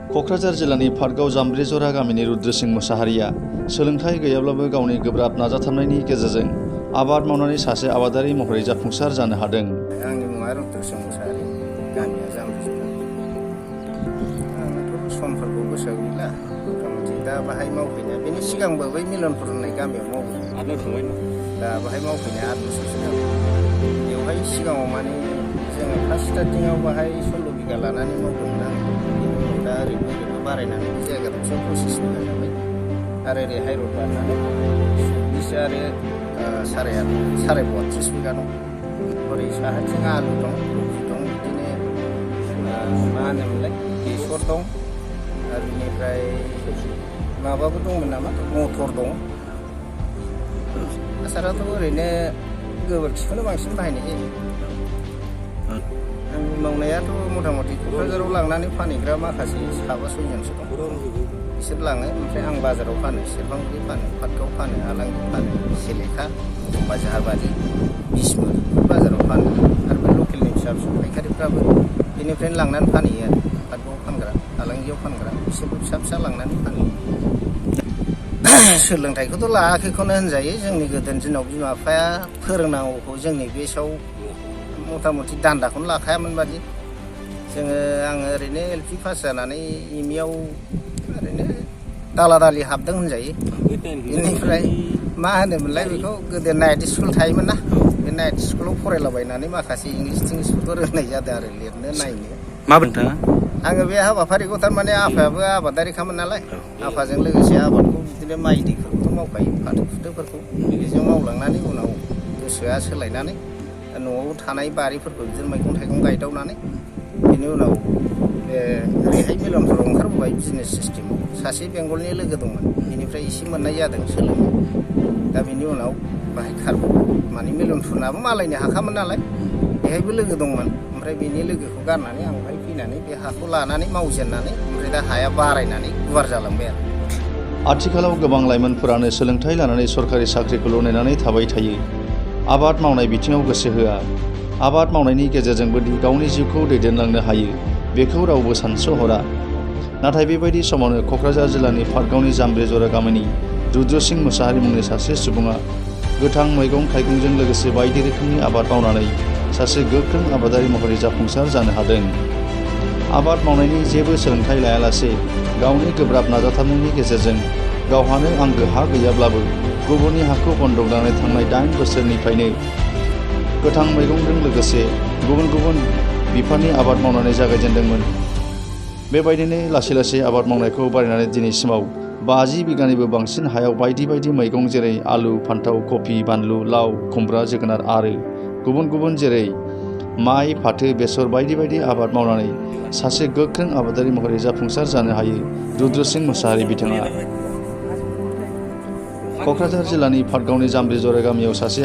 क'क्राझार जिल्लानि पाटगाव जाम्ब्रिजरा गामिनि रुद्रसिं मुसाहारिया सोलोंथाइ गैयाब्लाबो गावनि गोब्राब नाजाथाबनायनि गेजेरजों आबाद मावनानै सासे आबादारि महरै जाफुंसार जानो हादों। आंनि मुङा रुद्रसिं मुसाहारि, गामिया जाम्ब्रिजरा। आंथ' समफोरखौ गोसोआव गैला, मथा-मथि दा बाहाय मावफैनाया बेनि सिगांबो बै मिलनपुर होननाय गामियाव मावो। दा बाहाय मावफैनाया 8 बोसोरसो जाबाय। बेवहाय सिगाङाव माने जोङो फार्स्ट स्टार्टिंआव बाहाय 16 बिगा लानानै मावदोंमोन आङो। दा ओरैबो बारायनानै बे जायगा दंसेयाव 25 बिगा जाबाय आरो ओरै हाइरड बारनानै 26 आरो 32.5 बिगा दं। ओरै साहाथिं आलु दं, कफि दं, बिदिनो मा होनोमोनलाय बेसर दं आरो बेनिफ्राय माबाबो दंमोन नामा मटर दं। हासाराथ' ओरैनो गोबोरखिखौनो बांसिन बाहायनाय जायो। आंनि मावनायाथ' मथा-मथि क'क्राझाराव लांनानै फानहैग्रा माखासे 7-8 जनसो दं। बिसोर लाङो, ओमफ्राय आं बाजाराव फानो, सेरफांगुरि फानो, पाटगाव फानो, आलांगि फानो, सेलेखा, जाहारबारि, बिसमुरि बाजाराव फानो आरो बे लकेलनि फिसा-फिसौ फायखारिफ्राबो बेनिफ्रायनो लांनानै फानहैयो आरो पाटगावआव फानग्रा, आलांगियाव फानग्रा बिसोरबो फिसा लांनानै फानहैयो। सोलोंथाइखौथ' लायाखैखौनो होनजायो। जोंनि गोदोनि दिनाव बिमा-बिफाया फोरोंनांगौखौ जोंनि बेसआव मथा-मथि दान्दाखौनो लाखायामोन बादि। आङो ओरैनो LP पास जानानै ME आव ओरैनो दाला-दालि हाबदों होनजायो। बेनिफ्राय मा होनोमोनलाय बेखौ गोदो नाइट स्कुल थायोमोन ना, बे नाइट स्कुलाव फरायलाबायनानै माखासे इंलिस-थिंलिसफोरखौ रोंनाय जादों आरो लिरनो नायनो। माबोरै नोंथाङा? आङो बे हाबाफारिखौ थारमाने आफायाबो आबादारिखामोन नालाय, आफाजों लोगोसे आबादखौ बिदिनो माइ दैफोरखौथ' मावखायो, फाथो-फुथोफोरखौ बिदिजों मावलांनानै उनाव गोसोआ सोलायनानै न'आव थानाय बारिफोरखौ बिदिनो मैगं-थाइगं गायदावनानै बेनि उनाव ओरैहाय मिलनपुराव ओंखारबोबाय बिजनेस सिस्टेमाव। सासे बेंगलनि लोगो दंमोन, बेनिफ्राय एसे मोननाय जादों सोलोंनो। दा बेनि उनाव बाहाय खारबोबाय, माने मिलनपुरनाबो मालायनि हाखामोन नालाय, बेहायबो लोगो दंमोन। ओमफ्राय बेनि लोगोखौ गारनानै आं बेहाय फैनानै बे हाखौ लानानै मावजेननानै ओमफ्राय दा हाया बारायनानै गुवार जालांबाय आरो। आथिखालाव गोबां लाइमोनफोरानो सोलोंथाइ लानानै सरखारि साख्रिखौल' नेनानै थाबाय थायो। आबाद मावनाय बिथिङाव गोसो होआ। आबाद मावनायनि गेजेरजोंबो दि गावनि जिउखौ दैदेनलांनो हायो, बेखौ रावबो सानस'हरा। नाथाय बेबायदि समावनो क'क्राझार जिल्लानि पाटगावनि जाम्ब्रिजरा गामिनि रुद्रसिं मुसाहारि मुंनि सासे सुबुङा गोथां मैगं-थाइगंजों लोगोसे बायदि रोखोमनि आबाद मावनानै सासे गोख्रों आबादारि महरै जाफुंसार जानो हादों। आबाद मावनायनि जेबो सोलोंथाइ लायालासे गावनि गोब्राब नाजाथाबनायनि गेजेरजों गावहानो आंगो हा गैयाब्लाबो गुबुननि हाखौ बन्दक लानानै थांनाय 8 बोसोरनिफ्रायनो गोथां मैगंजों लोगोसे गुबुन गुबुन बिफाननि आबाद मावनानै जागायजेनदोंमोन। बेबायदिनो लासै आबाद मावनायखौ बारायनानै दिनैसिमाव 50 बिगानिबो बांसिन हायाव बायदि मैगं जेरै आलु, फान्थाव, कफि, बानलु, लाव, खुमब्रा, जोगोनार आरो गुबुन जेरै माइ, फाथो, बेसर बायदि आबाद मावनानै सासे गोख्रों आबादारि महरै जाफुंसार जानो हायो रुद्रसिं मुसाहारि बिथाङा। क'क्राझार जिल्लानि पाटगावनि जाम्ब्रिजरा गामियाव सासे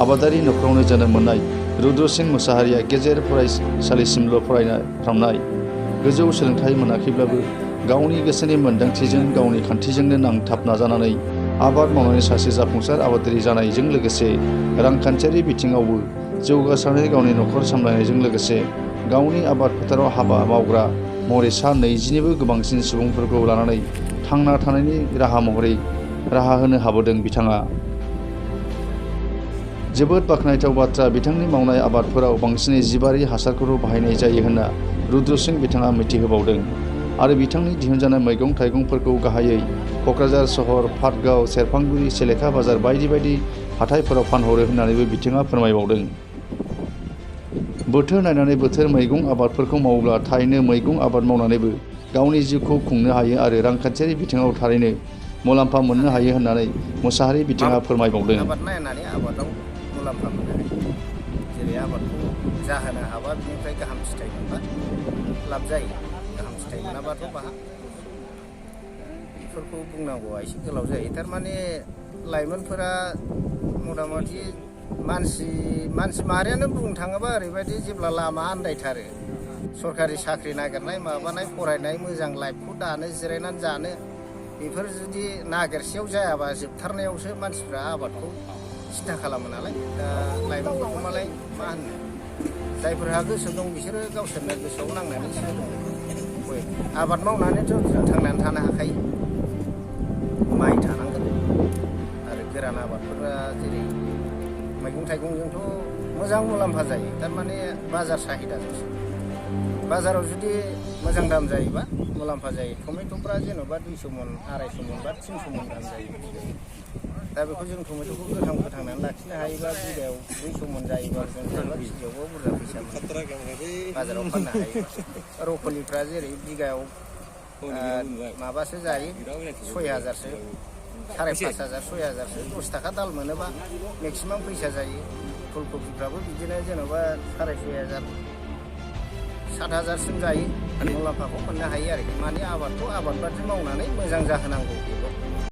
आबादारि नखरावनो जोनोम मोननाय रुद्रसिं मुसाहारिया गेजेर फरायसालिसिमल' फरायफ्रामनाय। गोजौ सोलोंथाइ मोनाखैब्लाबो गावनि गोसोनि मोन्दांथिजों गावनि खान्थिजोंनो नांथाब नाजानानै आबाद मावनानै सासे जाफुंसार आबादारि जानायजों लोगोसे रांखान्थियारि बिथिङावबो जौगासारनानै गावनि नखर सामलायनायजों लोगोसे गावनि आबाद फोथाराव हाबा मावग्रा महरै सा 20निबो गोबांसिन सुबुंफोरखौ लानानै थांना थानायनि राहा होनो हाबोदों बिथाङा। जोबोद बाख्नायथाव बाथ्रा, बिथांनि मावनाय आबादफोराव बांसिनै जिबारि हासारखौल' बाहायनाय जायो होनना रुद्रसिं बिथाङा मिथिहोबावदों आरो बिथांनि दिहुनजानाय मैगं-थाइगंफोरखौ गाहायै क'क्राझार सहर, पाटगाव, सेरफांगुरि, सेलेखा बाजार बायदि हाथायफोराव फानहरो होननानैबो बिथाङा फोरमायबावदों। बोथोर नायनानै बोथोर मैगं आबादफोरखौ मावोब्ला थारैनो मैगं आबाद मावनानैबो गावनि जिउखौ खुंनो हायो आरो रांखान्थियारि बिथिङाव थारैनो मुलाम्फा मोननो हायो होननानै मुसाहारि बिथाङा फोरमायबावदों। आबाद नायनानै आबादाव मुलाम्फा मोननो हायो। जेरै आबादखौ जाहोनो हाबा बिनिफ्राय गाहाम फिथाइ मोनबा लाब जायो, गाहाम फिथाइ मोनाबाथ' बाहा। बेफोरखौ बुंनांगौआ एसे गोलाव जायो। थारमाने लाइमोनफोरा मथा-मथि मानसि माहारियानो बुंनो थाङोबा ओरैबायदि जेब्ला लामा आन्दायथारो, सरखारि साख्रि नागिरनाय माबानाय फरायनाय मोजां लाइफखौ दानो जिरायनानै जानो, बेफोर जुदि नागिरसेयाव जायाबा जोबथारनायावसो मानसिफ्रा आबादखौ सिन्था खालामो नालाय। दा लाइमोनफोरखौ मालाय मा होननो, जायफोरहा गोसो दं बिसोरो गावसोरनो गोसोआव नांनानै सोलोङो। गुबै आबाद मावनानैथ' जों थांनानै थानो हाखायो माइ थानांगोन आरो गोरान आबादफोरा जेरै मैगं थाइगंजोंथ' मोजां मुलाम्फा जायो थारमाने बाजार साहिदाजोंसो बाजाराव जुदि मोजां दाम जायोबा मुलाम्फा जायो टमेट'फ्रा जेन'बा 200 मन 250 मन बा 300 मन दाम जायो दा बेखौ जों टमेट'खौ गोथां फोथांनानै लाखिनो हायोबा बिगायाव 200 मन जायोबा जों जेनेबा केजियावबो बुरजा फैसा मोनो बाजाराव फाननो हायो रकलिफ्रा जेरै बिगायाव माबासो जायो 6,000सो 5,500 6,000सो 10 थाखा दाल मोनोबा मेक्सिमाम फैसा जायो फुलकबिफ्राबो बिदिनो जेन'बा 6,500 7,000सिम जायो मुलाम्फाखौ मोननो हायो आरोखि माने आबादखौ आबाद बादि मावनानै मोजां जाहोनांगौ बेल'